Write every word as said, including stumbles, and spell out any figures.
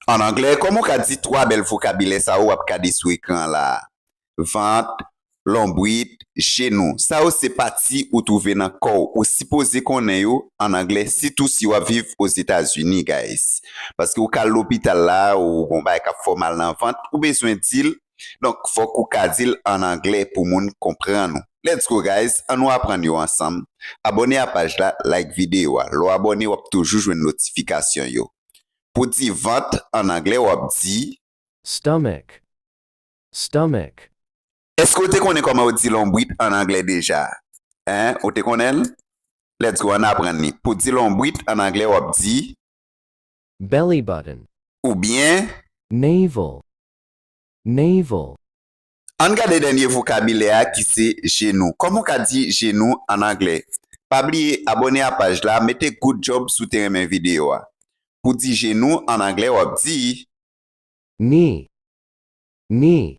An anglè, kòman w ka di twa bèl vokabilè sa yo w ap gade sou ekran an la a? Vant, lonbrit, jenou. Sa yo se pati ou twouve nan kò w. Ou sipoze konnen yo an anglè, sitou si w ap viv Ozetazini, guys. Paske ou ka al lopital la, ou gon bagay k ap fè w mal nan vant, ou bezwen di l. Donk, fòk ou ka di l an anglè pou moun konprann ou. Let's go, guys! Ann nou aprann yo ansanm. Abòne a paj la, like videyo a. Lè w abòne, w ap toujou jwenn notifikasyon yo. Pou di vant an anglè, w ap di stomach. Stomach. Èske w te konnen kòman yo di lonbrit an anglè deja? Hein? Ou te konnen l? Let's go, ann aprann li. Pou di lonbrit an anglè, w ap di belly button. Oubyen navel. Navel. Ann gade dènye vokabilè a ki se jenou. Kòman w ka di jenou an anglè? Pa bliye abòne a paj la, mete good job si w te renmen videyo a. Pou di jenou an anglè, w ap di knee. Knee.